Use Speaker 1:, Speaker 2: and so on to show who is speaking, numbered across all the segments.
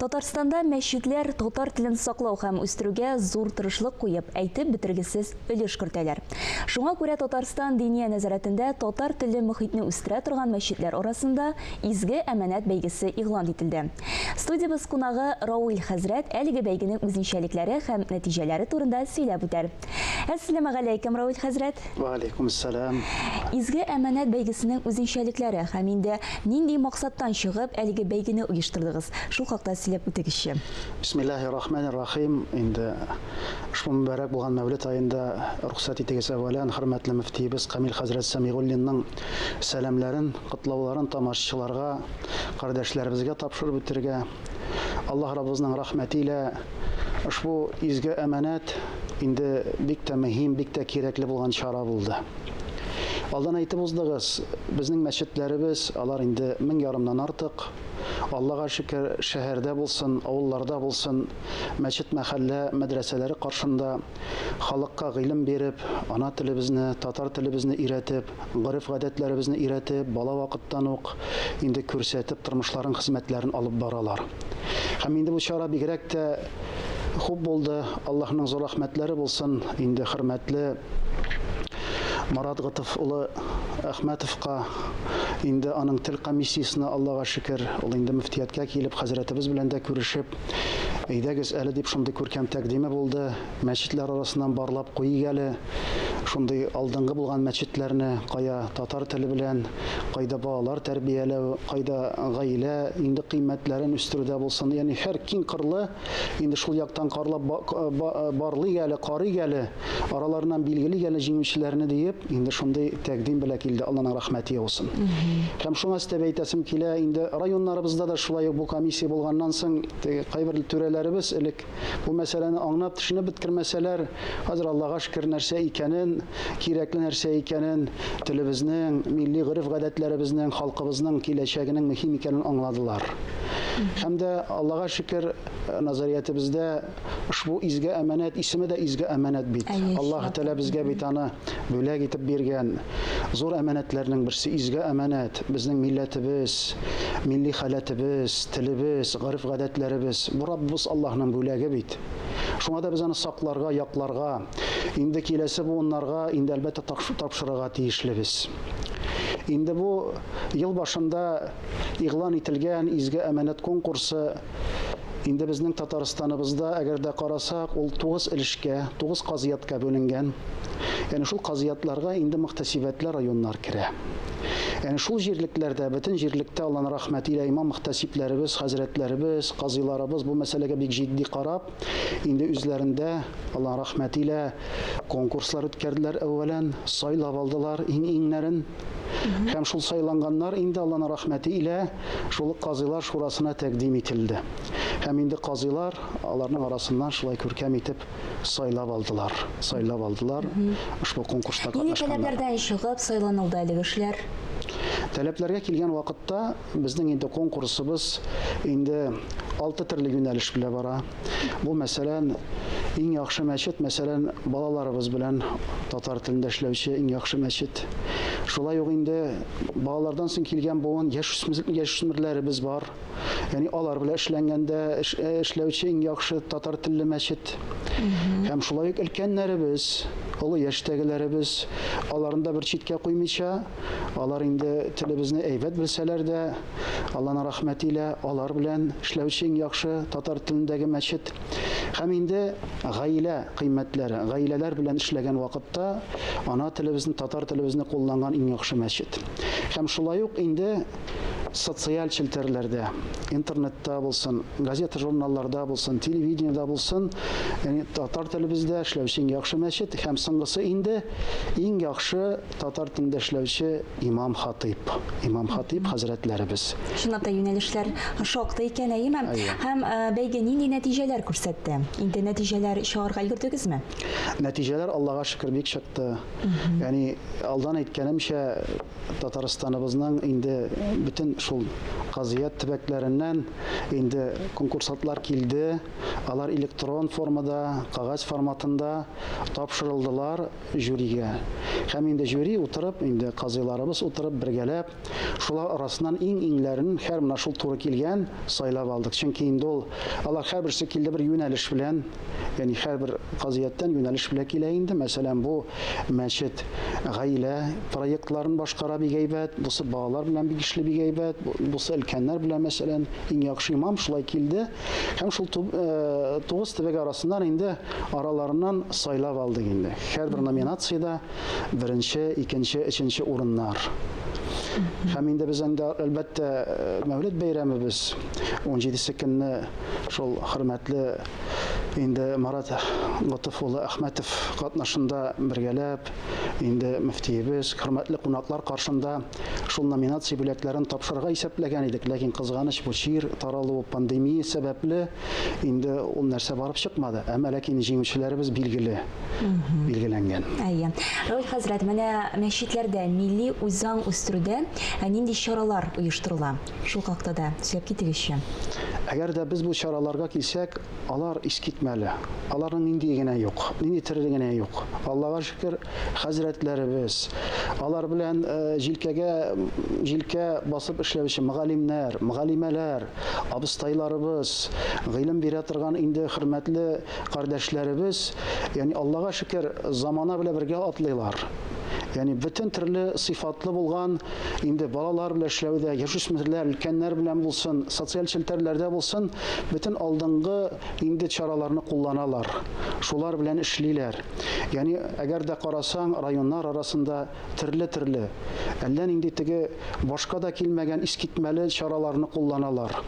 Speaker 1: Татарстанда мәчетләр татар телен саклау һәм үстерүгә зур тырышлык куеп, әйтеп бетергесез өлеш кертәләр. Шуңа күрә Татарстан Диния нәзарәтендә татар телле мохитне үстерә торган мәчетләр арасында Изге әманәт бәйгесе игълан ителде. Студиябез кунагы Рауил хәзрәт әлеге бәйгенең үзенчәлекләре һәм нәтиҗәләре турында сөйләп үтәр. Әссәламегаләйкем, Рауил хәзрәт!
Speaker 2: Вәгаләйкүмәссәлам.
Speaker 1: Изге әманәт бәйгесенең үзенчәлекләре һәм инде нинди максаттан чыгып әлеге бәйгене оештырдыгыз? Шул хакта сөйләп үтегезче.
Speaker 2: Бисмиллаһи рахмани рахим. Инде ошбу мөбарәк булган Мәүлид аенда рөхсәт итегез әүвәлән хөрмәтле мөфтиебез Камил хәзрәт Сәмигуллинның сәламләрен, котлауларын тамашачыларга, кардәшләребезгә тапшырып үтергә. Аллаһ Раббыбызның рәхмәте илә ошбу изге әманәт инде бик тә мөһим, бик тә кирәкле булган чара булды. Алдан әйтеп уздыгыз, безнең мәчетләребез, алар инде мең ярымнан артык. Аллага шөкер, шәһәрдә булсын, авылларда булсын, мәчет, мәхәллә, мәдрәсәләре каршында халыкка гыйлем биреп, ана телебезне, татар телебезне өйрәтеп, гореф-гадәтләребезне өйрәтеп, бала вакыттан ук инде күрсәтеп, тормышларын, хезмәтләрен алып баралар. Һәм инде бу чара бигрәк тә хуп булды. Аллаһның зур рәхмәтләре булсын инде хөрмәтле Марат Гатов улы Әхмәтовка, инде аның тел комиссиясенә Аллага шөкер, ул инде мөфтияткә килеп, хәзрәтебез белән дә күрешеп, әйдәгез әле дип шундый күркәм тәкъдиме булды. Мәчетләр арасыннан барлап куйыйк әле шундый алдынгы булган мәчетләрне, кая татар теле белән, кайда балалар тәрбияләү, кайда гаилә инде кыйммәтләрен үстерүдә булсын. Ягъни һәр киң кырлы инде шул яктан карлап барлыйк әле, карыйк әле, араларыннан билгелик әле җиңүчеләрне диеп, инде шундый тәкъдим белән килде. Алланың рәхмәте яусын. Һәм шуңа өстәп әйтәсем килә, инде районнарыбызда да шулай ук бу комиссия булганнан соң, теге кайбер түрәләребез элек Бу мәсьәләне аңлап, төшенеп беткермәсәләр, хәзер Аллага шөкер, нәрсә икәнен, кирәкле нәрсә икәнен, телебезнең, милли гореф-гадәтләребезнең, халкыбызның киләчәгенең мөһим икәнен аңладылар. Һәм дә Аллага шөкер, назариятебездә ошбу изге әманәт, исеме дә изге әманәт бит. Аллаһ Тәгалә безгә бит аны бүләк итеп биргән зур әманәтләрнең берсе, изге әманәт, безнең милләтебез, милли халәтебез, телебез, гореф-гадәтләребез. Бу Раббыбыз Аллаһның бүләге бит. Шуңа да без аны сакларга, якларга, инде киләсе буыннарга инде әлбәттә тапшырырга тиешлебез. Инде бу ел башында игълан ителгән изге әманәт конкурсы Инде безнең Татарстаныбызда, әгәр дә карасак, ул 9 өлешкә, 9 казыятка бүленгән. Ягъни шул казыятларга инде мөхтәсибәтле районнар керә. Ягъни шул җирлекләрдә, бөтен җирлектә Алланың рәхмәте илә имам мөхтәсибләребез, хәзрәтләребез, казыйларыбыз бу мәсьәләгә бик җитди карап, инде үзләрендә Алланың рәхмәте илә конкурслар үткәрделәр әүвәлән, сайлап алдылар иң-иңнәрен. Һәм шул сайланганнар инде Алланың рәхмәте илә шул казыйлар шурасына тәкъдим ителде. Һәм инде казыйлар аларның арасыннан шулай күркәм итеп сайлап алдылар. Сайлап алдылар ошбу конкурста
Speaker 1: катнашканнар. Нинди таләпләрдән чыгып сайланылды әлеге эшләр?
Speaker 2: Таләпләргә килгән вакытта безнең инде конкурсыбыз инде алты төрле юнәлеш белән бара. Бу, мәсәлән, иң яхшы мәчет, мәсәлән, балаларыбыз белән татар телендә эшләүче иң яхшы мәчет. Шулай ук инде балалардан соң килгән буын яшүсмерләребез бар. Ягъни алар белән эшләнгәндә эшләүче иң яхшы татар телле мәчет. Һәм шулай ук өлкәннәребез, олы яшьтәгеләребез, аларны да бер читкә куймыйча, алар инде телебезне әйбәт белсәләр дә, Алланың рәхмәте илә алар белән эшләүче иң яхшы татар телендәге мәчет. Һәм инде гаилә кыйммәтләре, гаиләләр белән эшләгән вакытта ана телебезне, татар телебезне кулланган иң яхшы мәчет. Һәм шулай ук инде социаль челтәрләрдә, интернетта булсын, газета-журналларда булсын, телевидениедә булсын, ягъни татар телебездә эшләүче иң яхшы мәчет һәм соңгысы инде иң яхшы татар телендә эшләүче Имам-хатыйп, имам-хатыйп хәзрәтләребез.
Speaker 1: Чынлап та юнәлешләр шактый икән, әйеме?
Speaker 2: Әйе.
Speaker 1: Һәм бәйге нинди нәтиҗәләр күрсәтте? Инде нәтиҗәләр чыгарга өлгердегезме?
Speaker 2: Нәтиҗәләр, Аллага шөкер, бик чыкты. Ягъни, алдан әйткәнемчә, Татарстаныбызның инде бөтен шул казыят төбәкләреннән инде конкурсантлар килде. Алар электрон формада, кагаз форматында тапшырылдылар жюрига. Һәм инде жюри утырып, инде казыйларыбыз утырып бергәләп, шулар арасыннан иң-иңләрен һәр менә шул туры килгән сайлап алдык. Чөнки инде ул алар һәрберсе килде бер юнәлеш белән, ягъни һәрбер казыяттан юнәлеш белән килә инде. Мәсәлән, бу мәчет гаилә проектларын башкара бик әйбәт, бусы балалар белән бик эшли бик әйбәт, бусы өлкәннәр белән, мәсәлән, иң яхшы имам шулай килде. Һәм шул 9 төбәк арасыннан инде араларыннан сайлап алдык инде. Һәрбер номинациядә беренче, икенче, өченче урыннар. Һәм инде без инде әлбәттә Мәүлид бәйрәмебез 17 көнне шул хөрмәтле инде Марат Готыф улы Әхмәтов катнашында бергәләп инде мөфтиебез, хөрмәтле кунаклар каршында шул номинация бүләкләрен тапшырырга исәпләгән идек, ләкин кызганыч бу чир таралу, пандемия сәбәпле инде ул нәрсә барып чыкмады. Әмма ләкин җиңүчеләребез билгеле, билгеләнгән.
Speaker 1: Әйе. Равил хәзрәт, менә мәчетләрдә милли үзаң үстерүдә нинди чаралар оештырыла? Шул хакта да сөйләп китегезче.
Speaker 2: Әгәр дә без бу чараларга килсәк, алар искитмәле. Аларның ниндие генә юк, нинди төре генә юк. Аллага шөкер, хәзрәтләребез, алар белән җилкәгә җилкә басып эшләүче мөгаллимнәр, мөгаллимәләр, абыстайларыбыз, гыйлем бирә торган инде хөрмәтле кардәшләребез, ягъни Аллага шөкер, замана белән бергә атлыйлар. Ягъни бөтен төрле сыйфатлы булган инде балалар белән эшләүдә, яшүсмерләр, өлкәннәр белән булсын, социаль челтәрләрдә булсын, бөтен алдынгы инде чараларны кулланалар. Шулар белән эшлиләр. Ягъни әгәр дә карасаң, районнар арасында төрле-төрле, әллә нинди теге башка да килмәгән искитмәле чараларны кулланалар.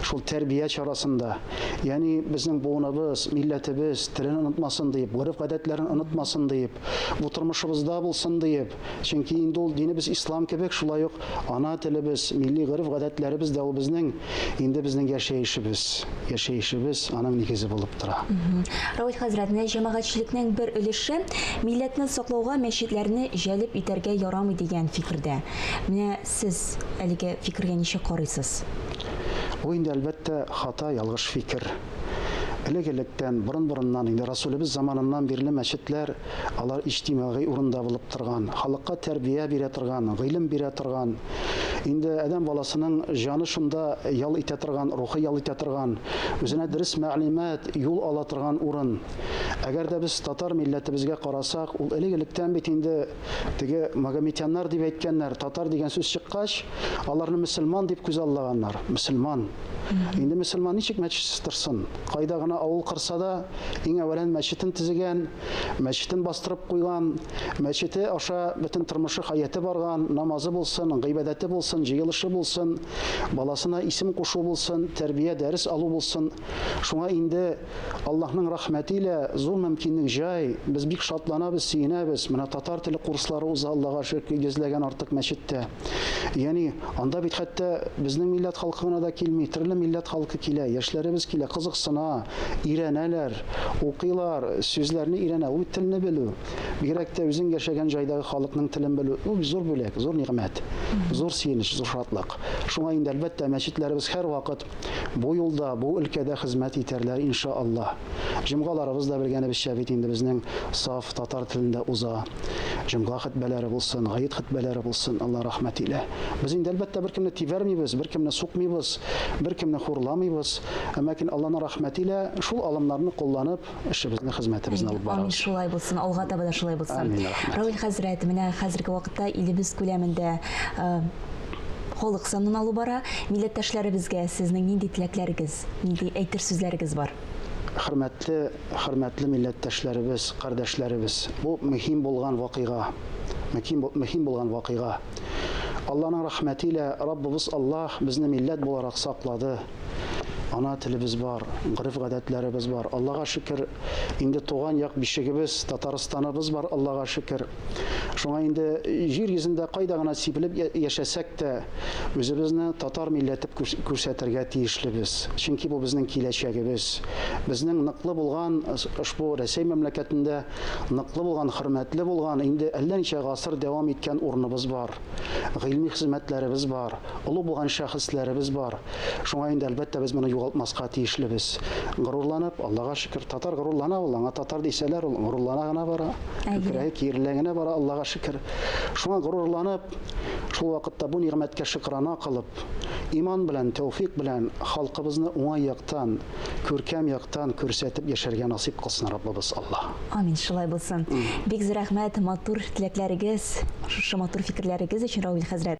Speaker 2: Шул тәрбия чарасында. Ягъни безнең буыныбыз, милләтебез телен онытмасын диеп, гореф-гадәтләрен онытмасын диеп, бу тормышыбызда булсын диеп, чөнки инде ул динебез ислам кебек, шулай ук ана телебез, милли гореф-гадәтләребез дә ул безнең инде безнең яшәешебез, яшәешебез аның нигезе булып тора.
Speaker 1: Равил хәзрәт, менә җәмәгатьчелекнең бер өлеше милләтне саклауга мәчетләрне җәлеп итәргә ярамый дигән фикердә. Менә сез әлеге фикергә ничек карыйсыз?
Speaker 2: Бу инде әлбәттә хата, ялгыш фикер. Элек-электән, борын-борыннан, инде Расулебез заманыннан бирле мәчетләр алар иҗтимагый урында булып торган, халыкка тәрбия бирә торган, гыйлем бирә торган. Инде адәм баласының җаны шунда ял итә торган, рухы ял итә торган, үзенә дөрес мәгълүмат, юл ала торган урын. Әгәр дә без татар милләтебезгә карасак, ул элек-электән бит инде теге магометяннар дип әйткәннәр, татар дигән сүз чыккач, аларны мөселман дип күзаллаганнар. Мөселман. Инде мөселман ничек мәчетсез торсын? Кайда гына авыл кырса да, иң әүвәлән мәчетен төзегән, мәчетен бастырып куйган, мәчете аша бөтен тормышы, хаяты барган, намазы булсын, гыйбадәте булсын, җыелышы булсын, баласына исем кушу булсын, тәрбия дәрес алу булсын. Шуңа инде Аллаһның рәхмәте илә зур мөмкинлек җай, без бик шатланабыз, сөенәбез. Менә татар теле курслары уза, Аллага шөкер, йөзләгән артык мәчеттә. Ягъни анда бит хәтта безнең милләт халкы гына да килми, төрле милләт халкы килә, яшьләребез килә, кызыксына, өйрәнәләр, укыйлар, сүзләрне өйрәнә. Ул бит телне белү. Бигрәк тә үзең яшәгән җайдагы халыкның телен белү, ул зур бүләк, зур нигъмәт, зур сөенеч, зур шатлык. Шуңа инде әлбәттә мәчетләребез һәрвакыт бу юлда, бу өлкәдә хезмәт итәрләр, иншаллаһ. Җомгаларыбыз да белгәнебезчә бит инде безнең саф татар телендә уза. Җомга хутбәләре булсын, гает хутбәләре булсын, Алла рәхмәт илә. Без инде әлбәттә беркемне тибәрмибез, беркемне сукмыйбыз, беркемне хурламыйбыз. Әмма ләкин Алланың рәхмәте илә шул алымнарны кулланып, эшебезне, хезмәтебезне алып барабыз.
Speaker 1: Амин, шулай булсын, алга таба да шулай булсын.
Speaker 2: Амин, рәхмәт.
Speaker 1: Равил хәзрәт, менә хәзерге вакытта илебез күләмендә халык санын алу бара. Милләттәшләребезгә сезнең нинди теләкләрегез, нинди әйтер сүзләрегез бар?
Speaker 2: Хөрмәтле, хөрмәтле милләттәшләребез, кардәшләребез, бу мөһим булган вакыйга. Мөһим, мөһим булган вакыйга. Алланың рәхмәте илә Раббыбыз Аллаһ безне милләт буларак саклады. Ана телебез бар, гореф-гадәтләребез бар. Аллага шөкер, инде туган як бишегебез, Татарстаныбыз бар, Аллага шөкер. Шуңа инде җир йөзендә кайда гына сибелеп яшәсәк тә, үзебезне татар милләте күрсәтергә тиешлебез. Чөнки бу безнең киләчәгебез. Безнең ныклы булган ошбу Рәсәй мәмләкәтендә ныклы булган, хөрмәтле булган, инде әллә ничә гасыр дәвам иткән урыныбыз бар. Гыйльми хезмәтләребез бар, олы булган шәхесләребез бар. Шуңа инде, әлбәттә, без моны югалтмаска тиешлебез. Горурланып, Аллага шөкер, татар горурлана ул, аңа татар дисәләр, ул горурлана гына бара. Күкрәге киерелә генә бара, Аллага шөкер. Шуңа горурланып, шул вакытта бу нигъмәткә шөкрана кылып, иман белән, тәүфик белән халкыбызны уңай яктан, күркәм яктан күрсәтеп яшәргә насыйп кылсын Раббыбыз Аллаһ.
Speaker 1: Амин, шулай булсын. Бик зур рәхмәт матур теләкләрегез, шушы матур фикерләрегез өчен, Равил хәзрәт.